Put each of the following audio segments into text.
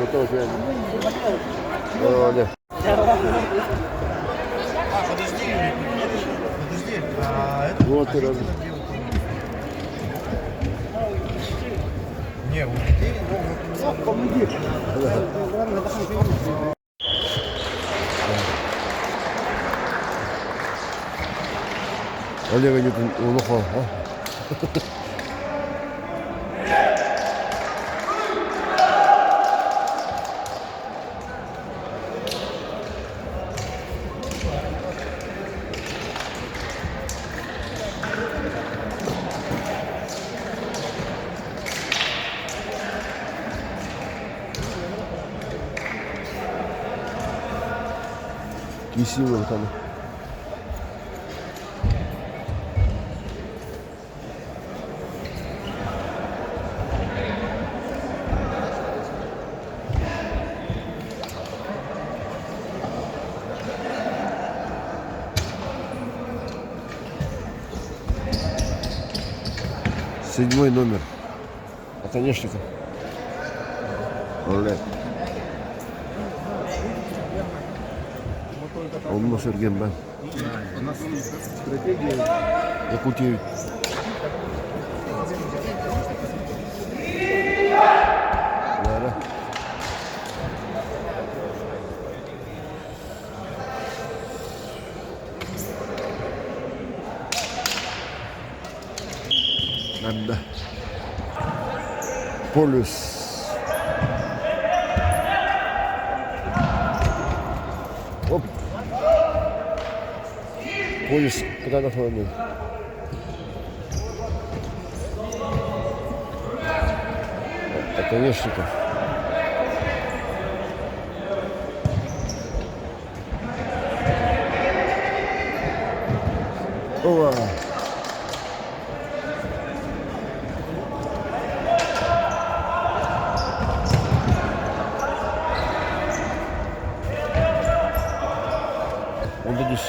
Вот Олег Анютин улахан. Киирсии буолтаны. Седьмой номер. Оконечников. Олег. Онно сөргүөн бан. Якутия. Яра. Нанда. Полюс. Оп. Полюс куда находится? Оконечников. Ова. Онда түс.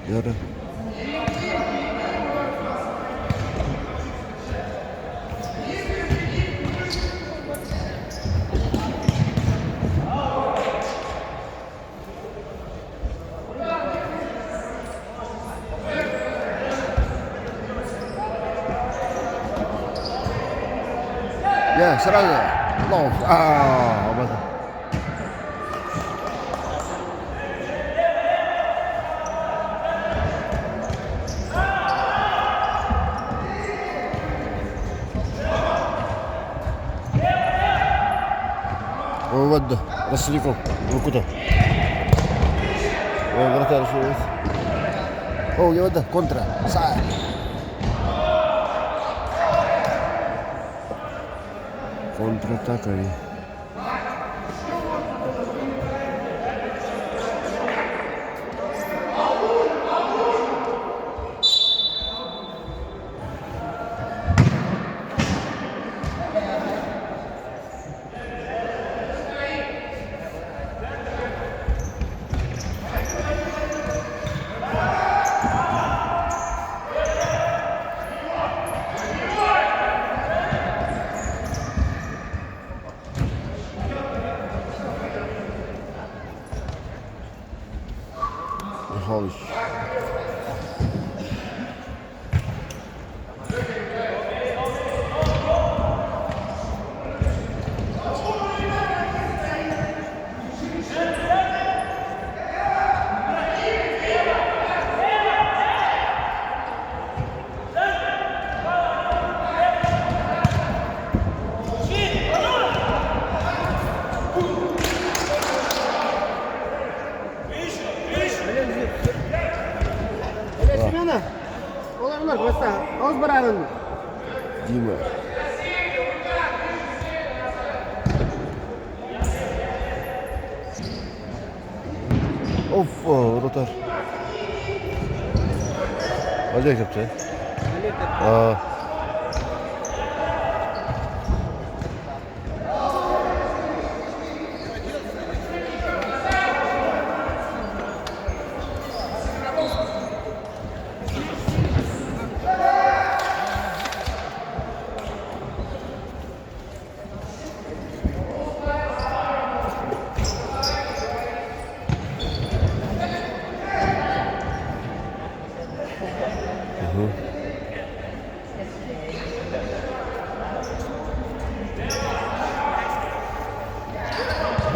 Яра. Я, сразу. Лов. А, обата. Вывод Росников. Рукута. Вратарь О, я контра. Са. Контратака. Михайлович. Семена, олар баста, ауыз барарын. Дима. Оф, вратарь. Олег эпти. А.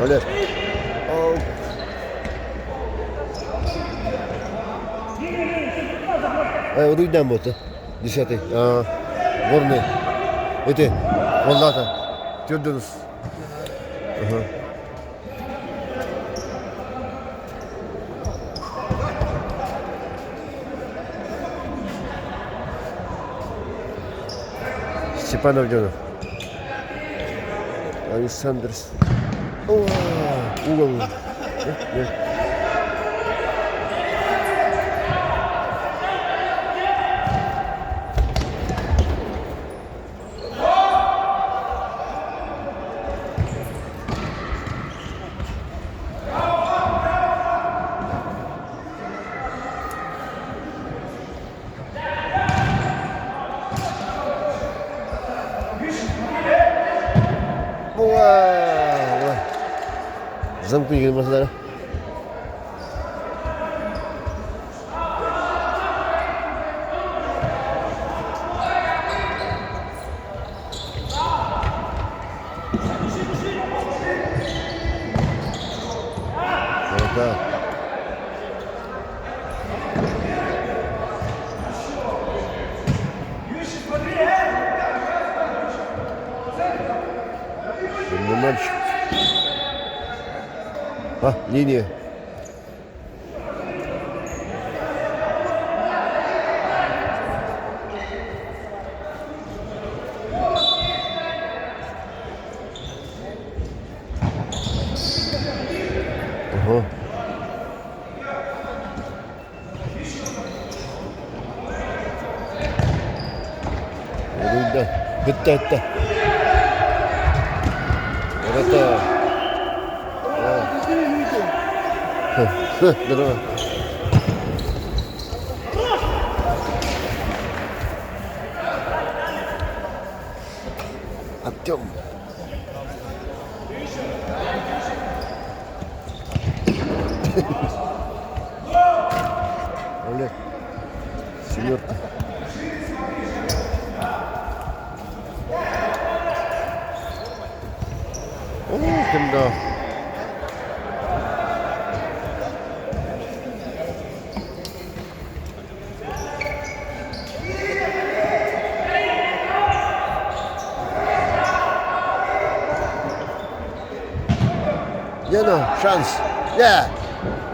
Олег. Уруйдан буолта. Десятый. Горный. Эти. Воллата. Төрдүнүс. Степанов дьоно. Александр. Угол. Замкни масалара. Вот Мальчик. А, линия. Ага. Уруйда. Бүттэ, бүттэ. Это... Здорово. Артем. Олег. Семерка. Оо, ким да. Лена, шанс. Yeah.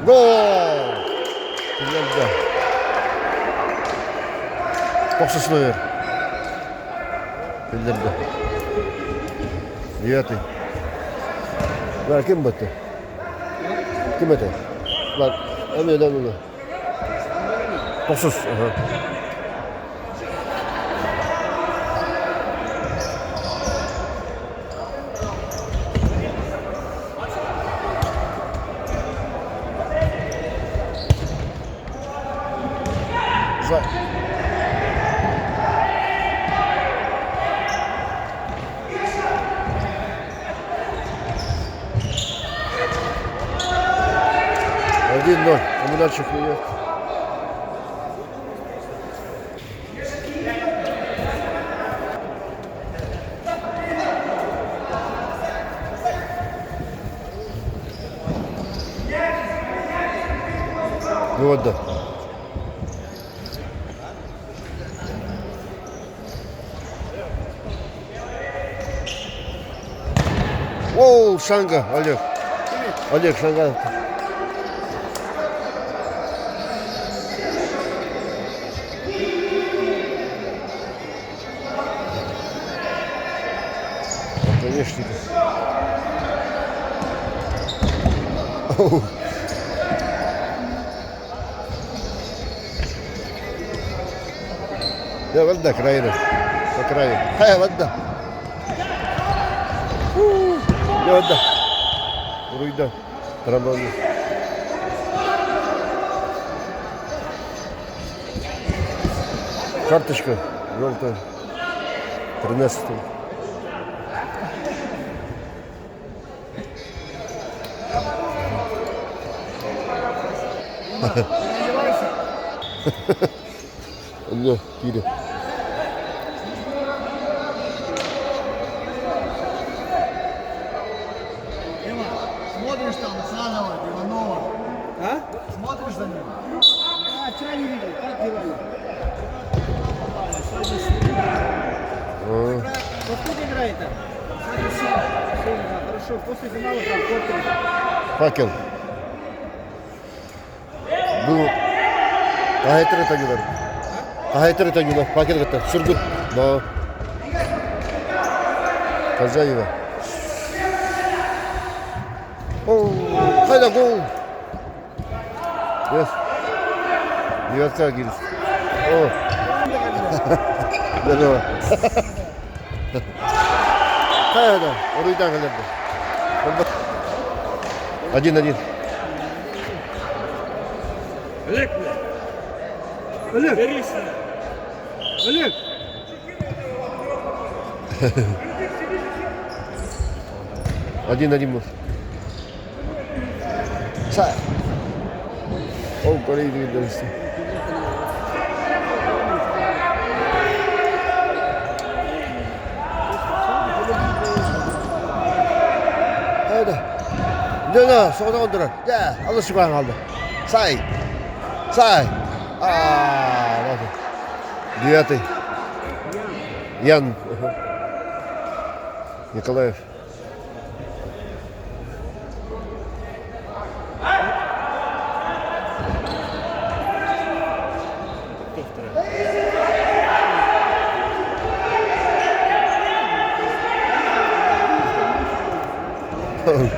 Гол! Финляндия. Тохсус номер. Финляндия. Девятый. Да, ким баттı? Ким это? Бар, эмиэ да Тохсус. Ага. За. 1-0. Коммунальщик уехал. Вот да. Оу, Шанга, Олег. Олег Шанга. Конечно. يا ولدك راينا راينا هيا ودك يا ودك Уруйда Роман. Карточка желтая. 13 Онно киирэ. Иванова, Иванова. А? Смотришь за ним? А, вчера не видел. Как дела? А, Во сколько играет-то? Семь, да, хорошо. После финала там Коркин. Факел. Бу хаһаайыттар этэллэр. Хаһаайыттар этэллэр. Факел кытта. Сургут. Да. Хозяева. О, хайда гол. Yes. Девятка киирис. О. Здорово. Хайда, уруйдан кэлэрдэ. Один-один. Олег, Олег! бери сюда. Олег! 1-1 был. Са. О, Корея дальше. Хайда. Дьэ, соҕотоҕун турар. Дьэ, алыс чугаһаан хаалла. Сай. Сай. Аа, Девятый. Ян. Николаев. Кто второй?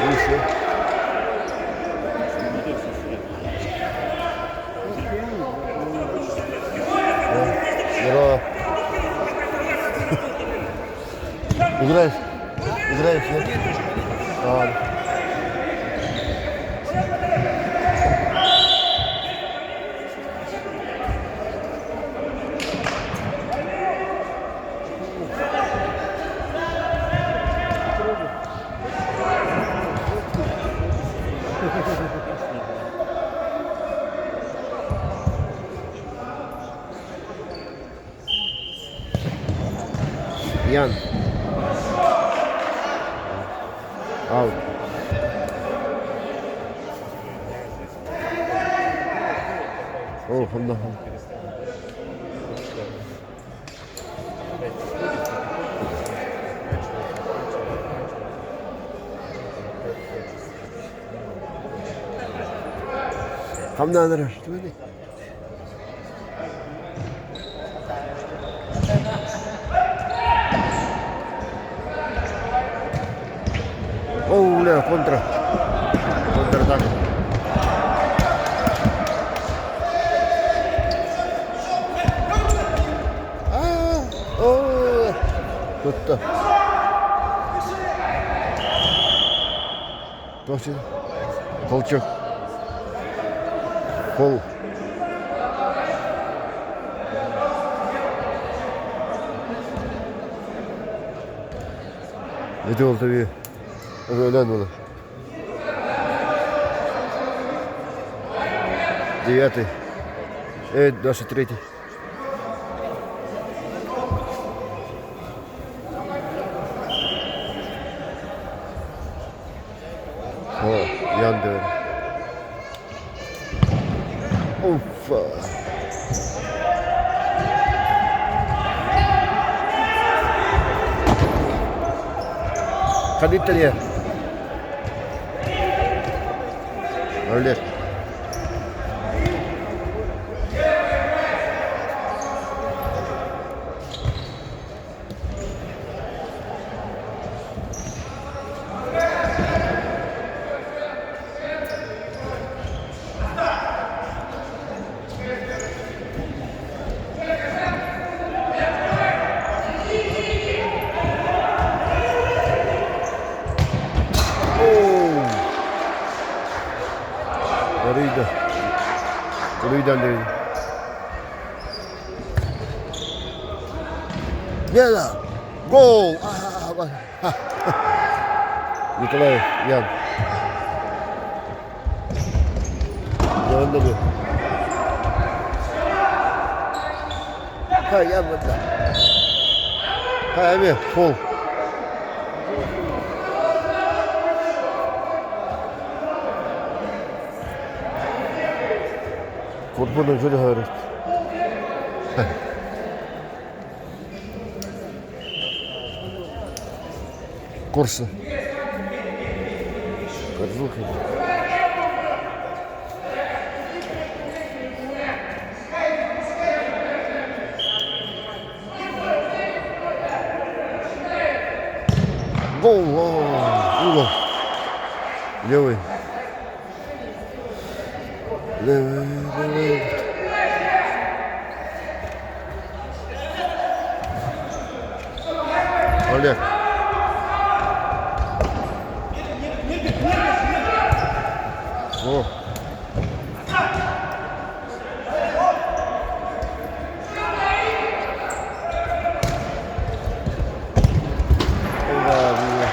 И все. Здорово. Играешь? Играешь, нет? Ладно. Ян. Аут. О, ханна. Хамнаан эрэр. О, бля, контра. Контратака. А, о, тутта. Туох Толчок. Пол. Ити ол таби өлөн була. Девятый. 23-й. О, Яндер. Уфа. Ханниталия. Олег. Оу! Арыйда. Арыйдан деді. Лена! Гол! Николаев, Ян. Yanında bu. Хайа да. Хайа фол. Курбунун жөлө хөрөт. Курсы. Корзуха. Гол! Угол. Левый. Левый, левый. Олег. О. Ура, ура.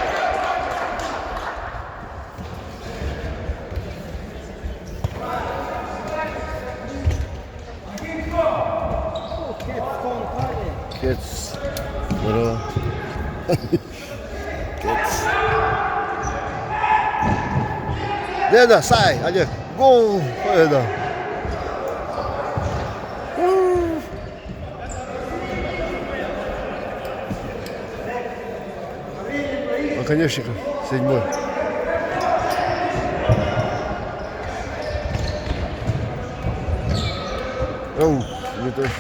Кец. Здорово. Кец. Лена, сай, Олег. Гол! Победа. Оконечников, седьмой. Оу, не точно.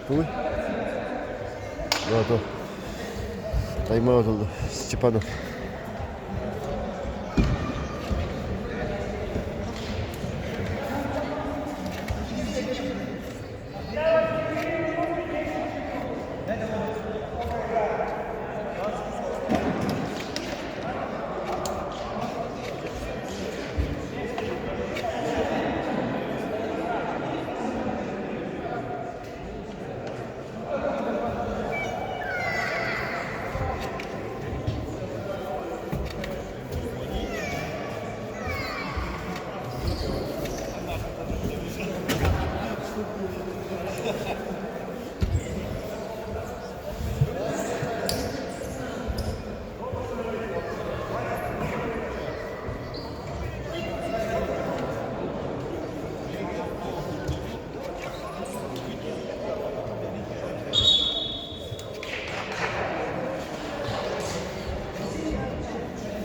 Тугуй? Да, то. Тайм-аут ылла Степанов.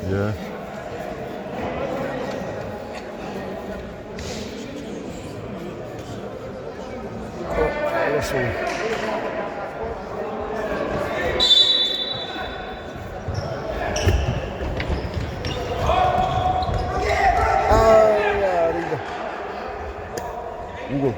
Дьэ. Хорошо. Угол.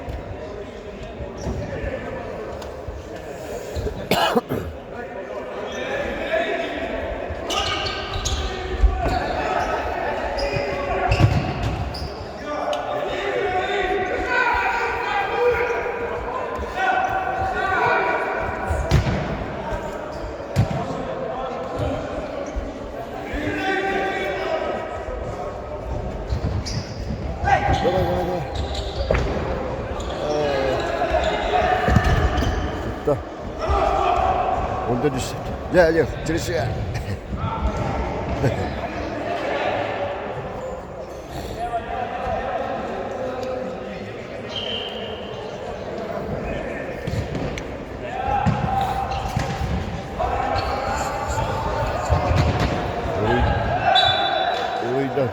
Давай, давай, давай. Да. Он дальше. Я, Олег, через себя. Уйда.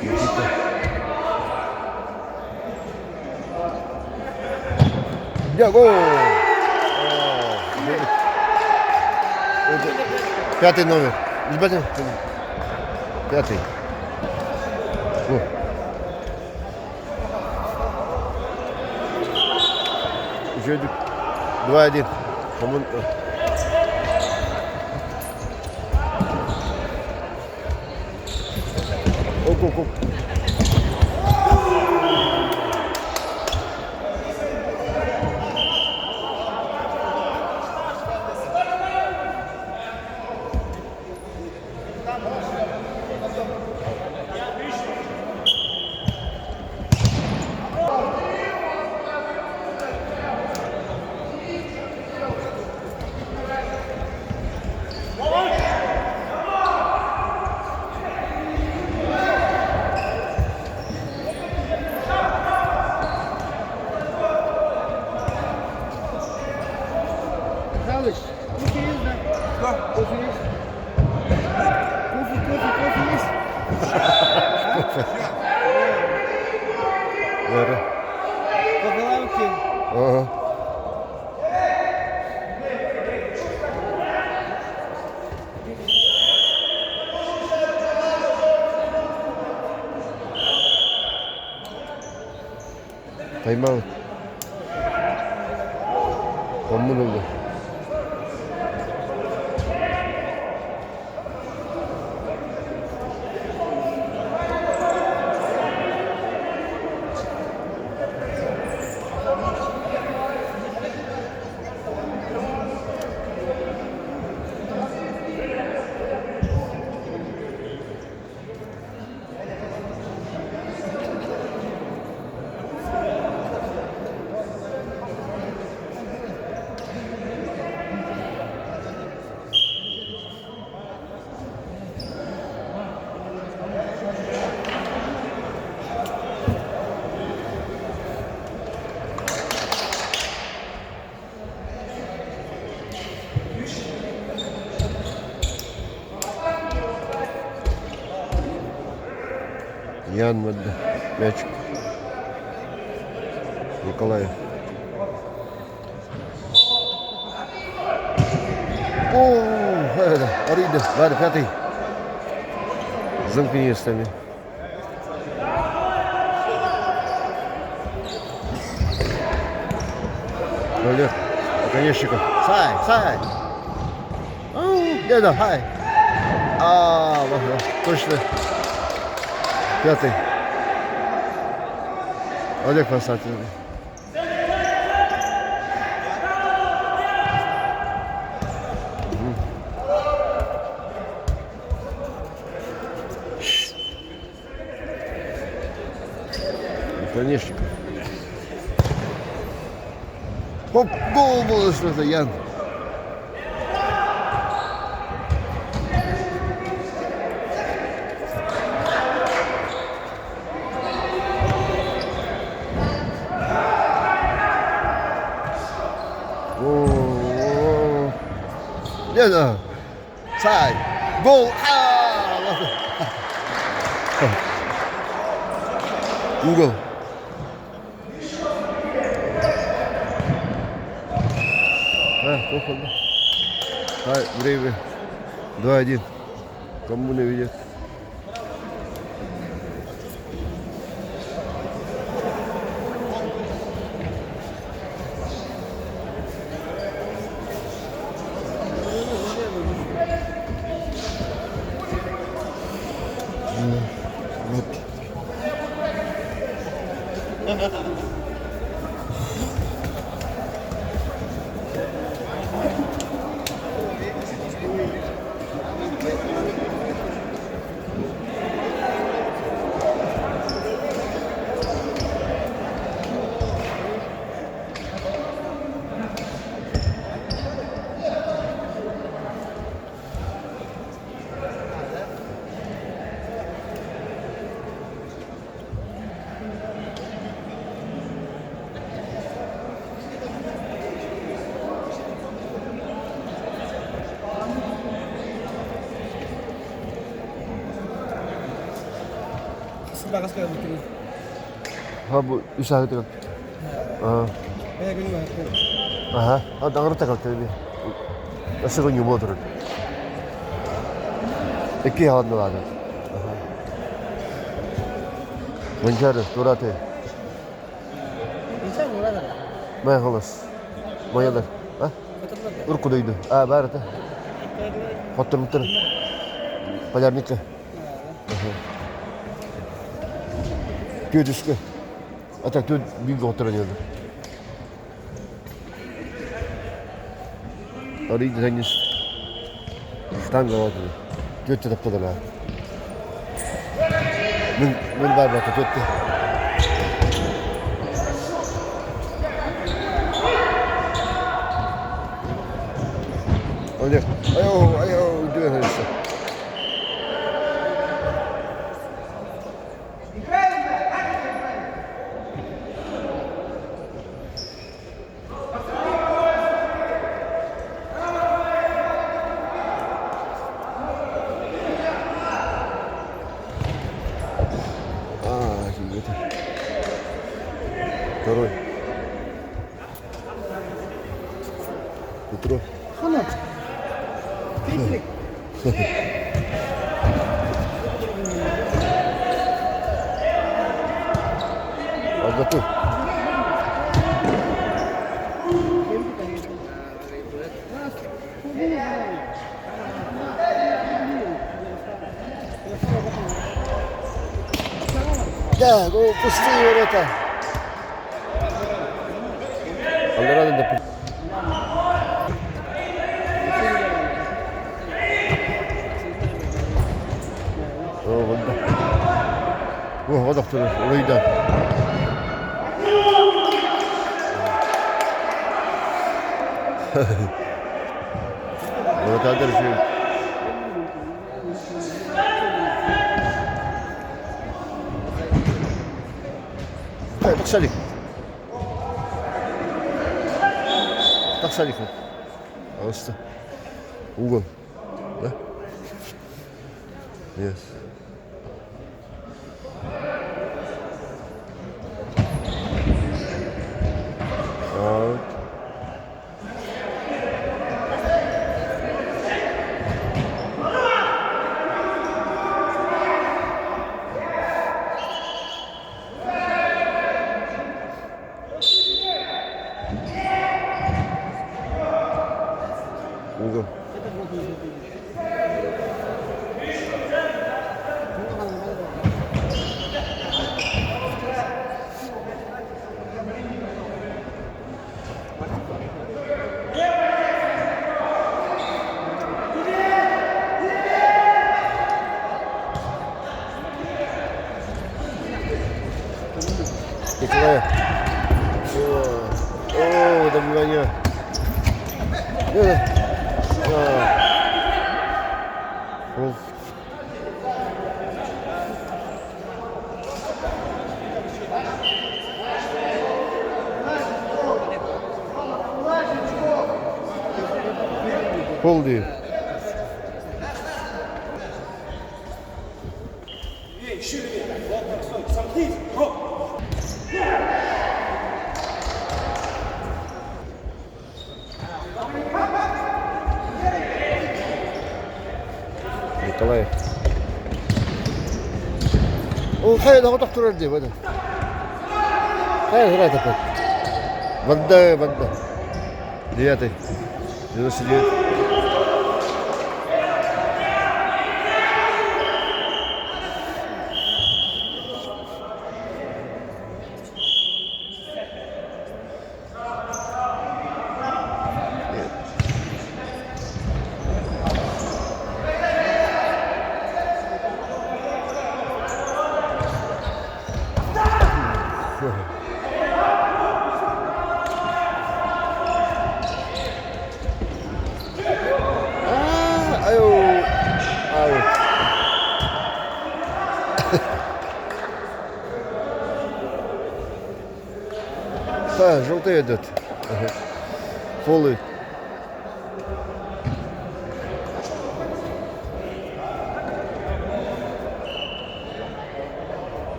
Никита. Дьэ, гол! Пятый номер. Ребята, пятый. О. Еще 2-1. Оп. Михайлович, кофе есть, да? Что? Кофе есть? Кофе, кофе, кофе есть? Бары. Кофе лавки. Ага. Тайм-аут. Коммун ылла. Ян манна мячик. Николаев. О, арыйда, бары пятый. Замкни местами. Олег, оконечников. Сай, сай. Деда, хай. А, точно. Пятый. Олег Константинович. Конечников. Хоп, гол было что-то, Ян. О, Лена, сай, гол! Угол. А, туох буолла? Ай, время. 2-1. Коммуна ведет. Вот. Ha бу үс аһытыгар. Аха, даҕырта калта Өссө күннү буолар. Икки хаанналаада. Манчары, турааты. Май холос. Майалар. А? Урку дойду. А, баар это. Хотторбуттар. Полярникка. Түөтүскэ. Ата түөт бииргэ хотторон иһэллэр. Арый да тэҥнэс. Штанга бар Түөттэ тапталара. Мин мин баар бата түөттэ. Олег, айо, айо, үдүө А, это. Второй. Петро. Хана. Три-три. Алдатыы. Да, ну пустые ворота. Аллараа да Уруйда. Вратарь үчүгэй. Тахса илик. Тахса илик. Аҕыста. Угол. Да? Yes. Out. Угол. Николай. О, добивание. Ол Пол дии. Николаев. Ол хайа доҕотох турар дии бу. Хайа турар опять. Банда, банда. Девятый. 99. Аа, ай ау. Да, желтый идет. Фолы.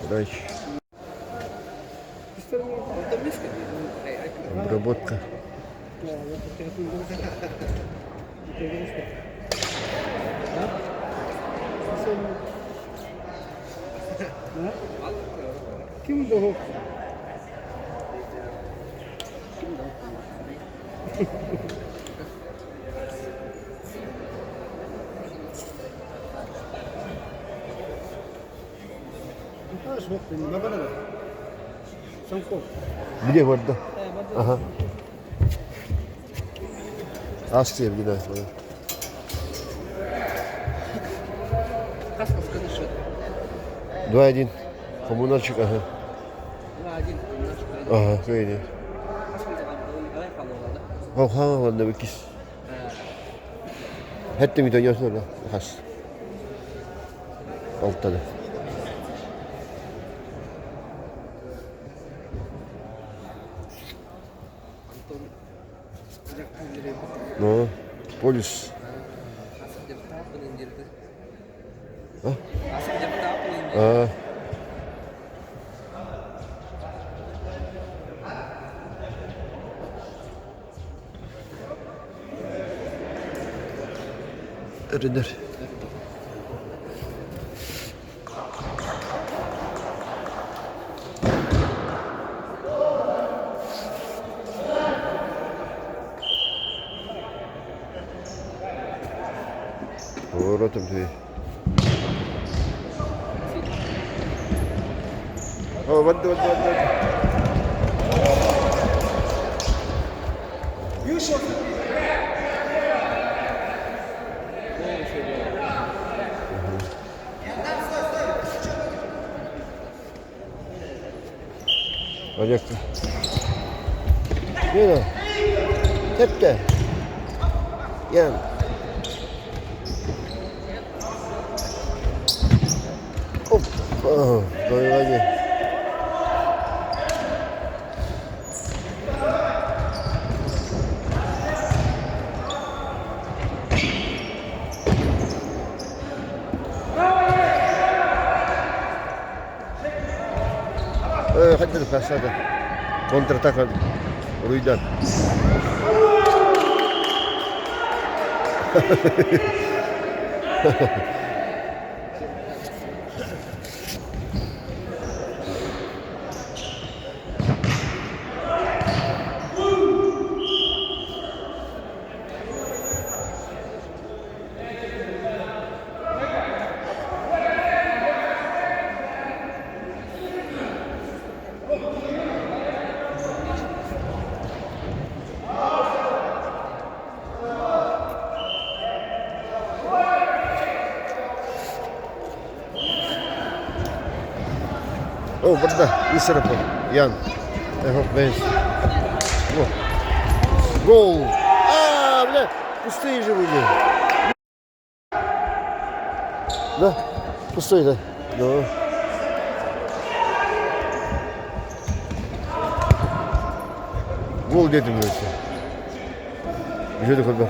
Дальше. Обработка. Где барда? Ага. Ас Евгений. 2-1. Коммунальщик, ага. Ага, кыайды. Хаҥаланна иккис. Хэттэ мүтөньөсүн хас. Алтаны. Ну, полюс. А? А. Эринэр. Поворотом ты. О, вот, вот, вот, вот. Олег. Мина. Тэптэ. Ян. Оп. Дойҕа Хайдах хасада контратака уруйдан. О, барда, исырапа, Ян. Эхо, бэс. Гол! А, бля, пустые же были. Да, пустой, да. Да. Гол дедим өте. Жүді көрбек.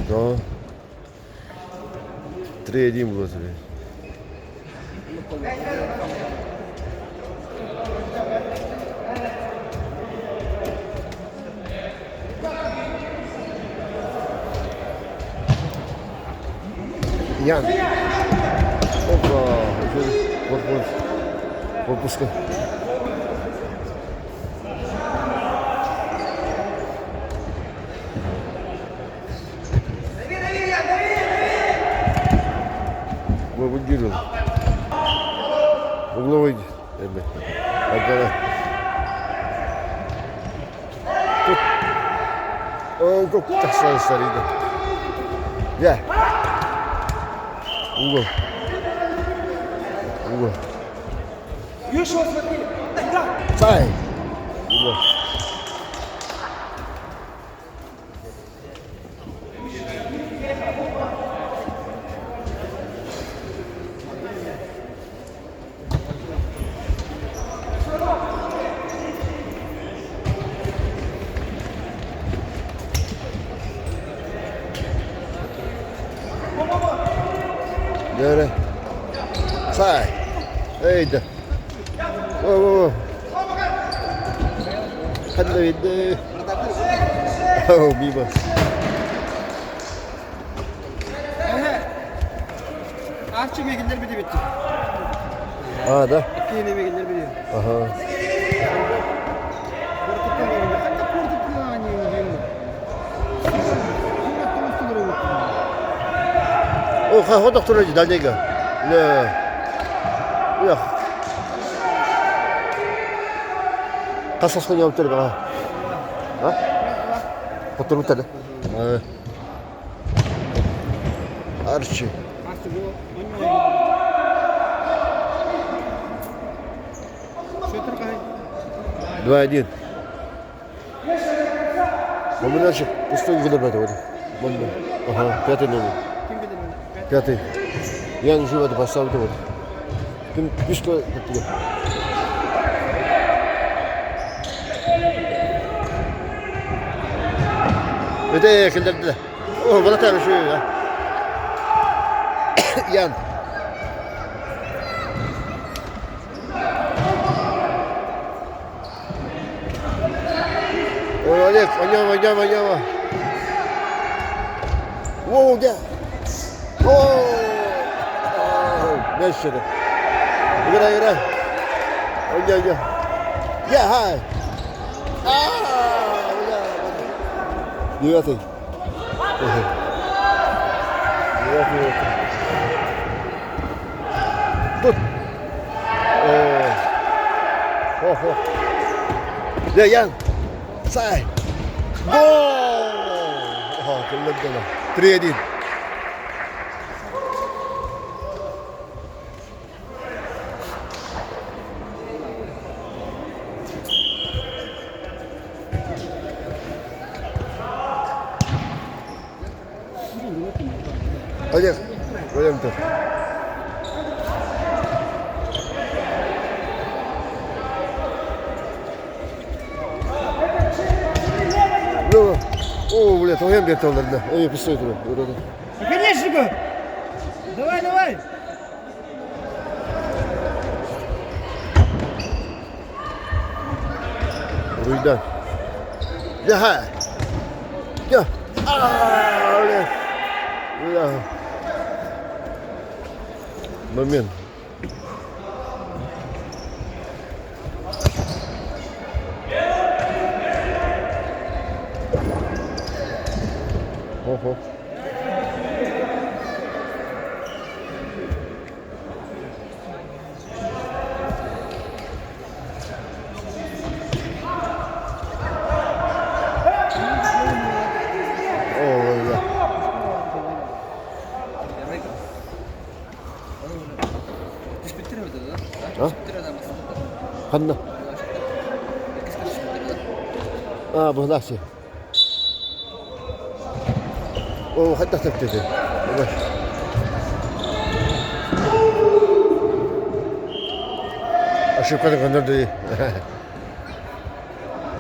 Да. 3-1 было тебе. Ян. Опа. Корпус. Корпуска. Выдержал. Угловой. Оо, тахсан сарыйда. Я. Угол. Угол. Еще смотри. Да. Сай. Угол. Дөрө. Сай. Эйдэ. О, Ханна видэ. О, мимо. Арчы мегиннер бити битти. А, да? Киine мегиннер бити. Ага. Кортуктан мегиннер. Хатта кортуктан они О, ха, доктор, дальнейга. Лэ. Эх. Хас оскуола оттор баҕа? А? Хотторбуттар да? Арчы. 2-1. Номинальщик пустой выбрать вот. Ага, пятый номер. Пятый. Я не живу, это поставлю вот. Ким пишка Это кэллэрдилэр. О, вратарь еще. Ян. О, Олег, Анява, Анява, Анява. Воу, да. О, мяч это. Играй, играй. Аня, аня. Я, хай. А, Девятый. Девятый, девятый. Тут. О. Хо-хо. Дьэ, Ян. Сай. Гол! О, кэллэрдэ. 3-1. Олег, пойдем тут. Ну, о, блядь, тоҕойон биэртэ олордо. Эй, пустой туру. Наконечнику! Давай, давай! Уруйдан. Дьэ, дьэ. Аа, бля. Момент. Ого. О, да. А? Ханна? А, быһылаах Оо, хайдах тэптэтэ? Ошибка надо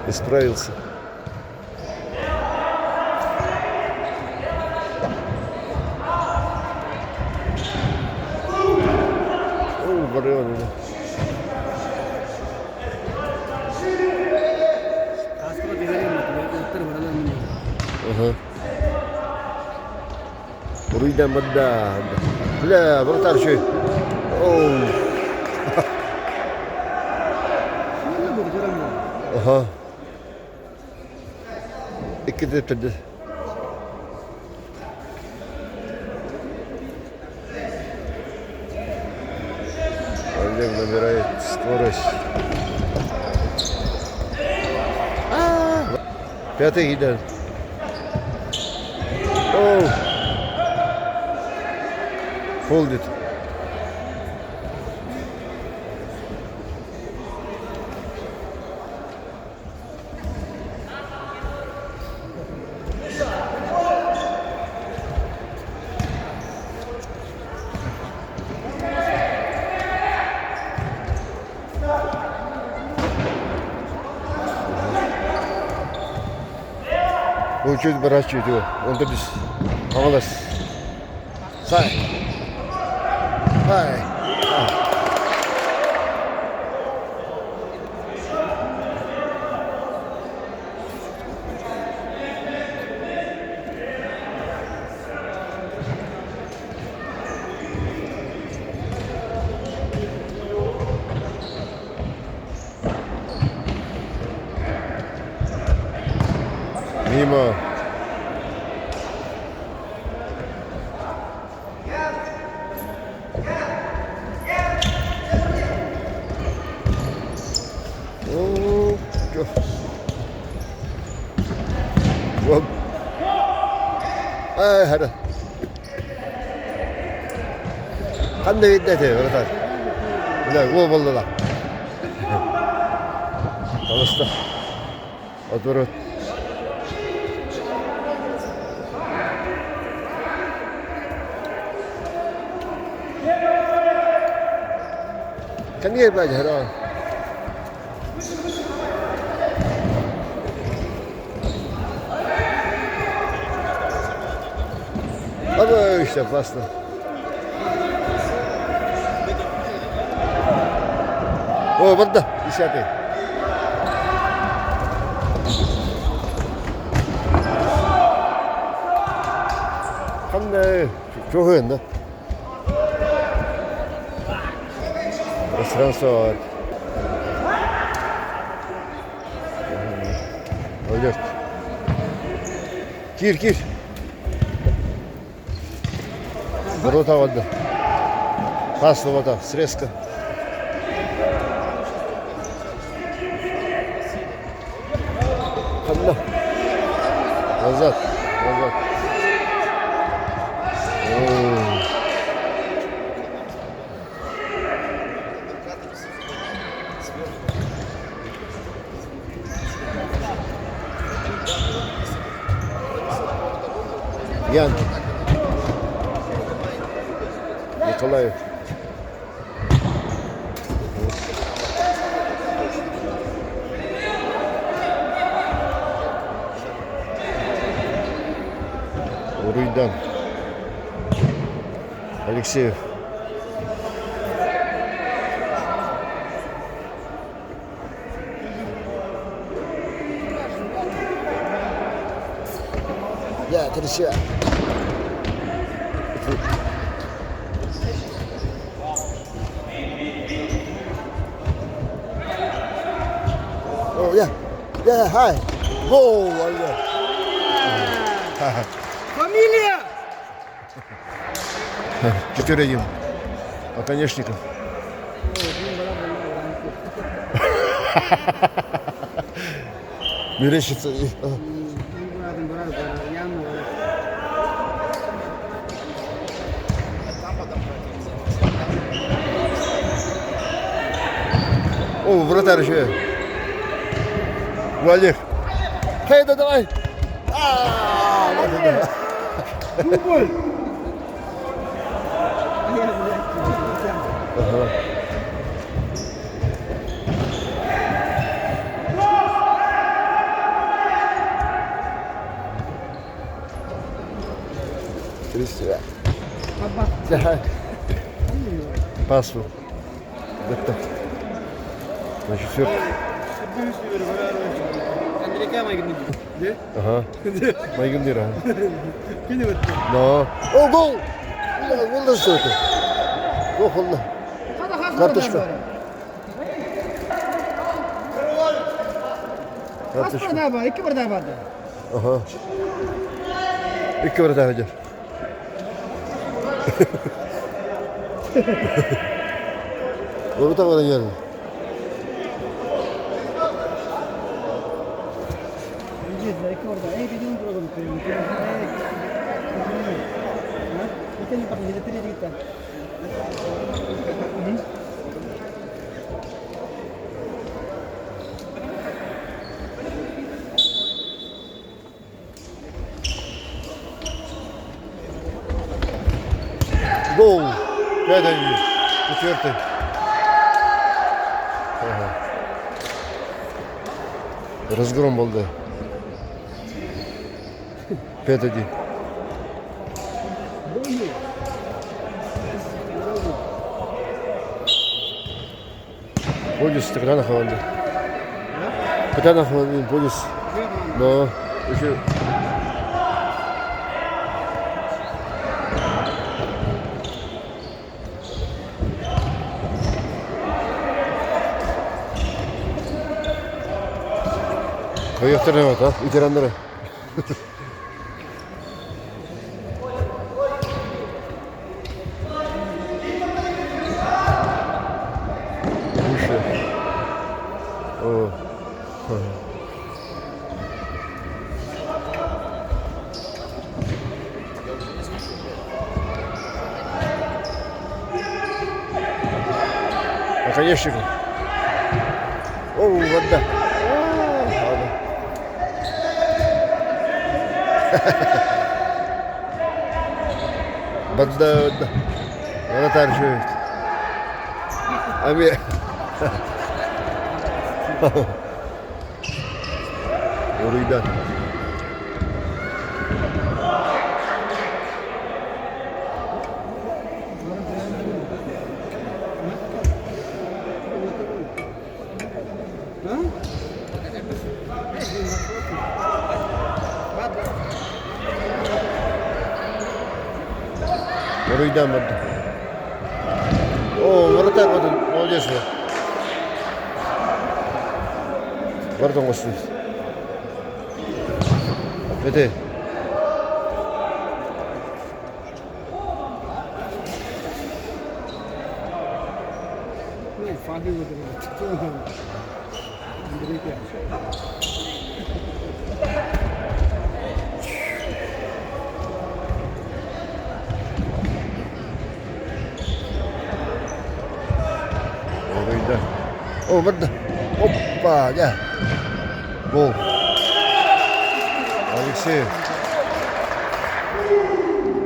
исправился. Оо, барыан. Ага. Уруйдан бадда. Бля, вратарь еще. Оу. Ага. Икки тэптэрдэ. Олег набирает скорость. Пятый идет. Оу. Фолдит. Учуть бараччы онто түс хаҥалас сай хай Мимо. Ай, хара. Ханна видно это, братан? Бля, гол болла. Пожалуйста. Отворот. Come here, блядь, гра. А все классно. О, вот да, десятый. Ханна, чугун, да? Пространство. Олег. Кир, кир. Ворота вода. Пасла вода, срезка. Ханна. Назад, назад. О. Ян. Николаев. Уруйдан. Алексеев. Я, короче. Oh yeah, yeah, hi. Go, yeah. Фамилия! Четыре один. Оконечников. Мерещится. О, вратарь еще. Олег. Хей, да давай. А, вот это. Дубль! Ага. Тридцать. Пасу. Это. Значит, все. Ага. Майгындыр, ага. Но. О, гол! والله что это? Ох, والله. Карточка. Карточка. Икки бір барды. Ага. Икки бір даҕа Ворота баран geldi. Икки бір Эй, бедин Гол! 5-1. Четвертый. Ага. Разгром был, да. 5-1. Полис Капитана команды. Капитана команды полис. Но еще Кайыктар вот, а? Ветераннары. Выше. О. Ага. Наконечник. О, вода. Ладно. Банда, банда. Вратарь живет. Ами. Уруйдан. Уруйдан барда. О, вратарь вот он, молодец. Ворота оҥостубут. Ити. Уруйда. О, барда. Опа, дьэ. Гол. Алексеев.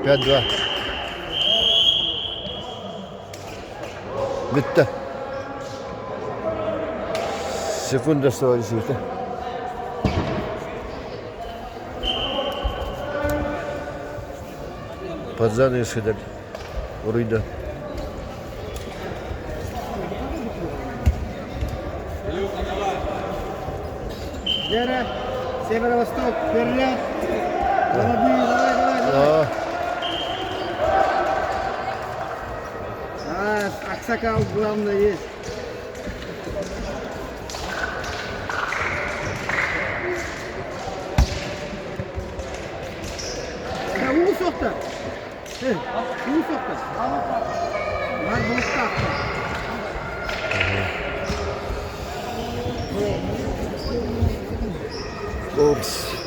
5-2. Бүттэ. Секунда оставались бүттэ. Под занавес кэлэр. Уруйда. Вера, северо-восток, вперед. Молодые, давай, давай, давай. А, Аксакал главное есть. Уу сохта. Уу сохта. Бар булуктаахтар. Упс.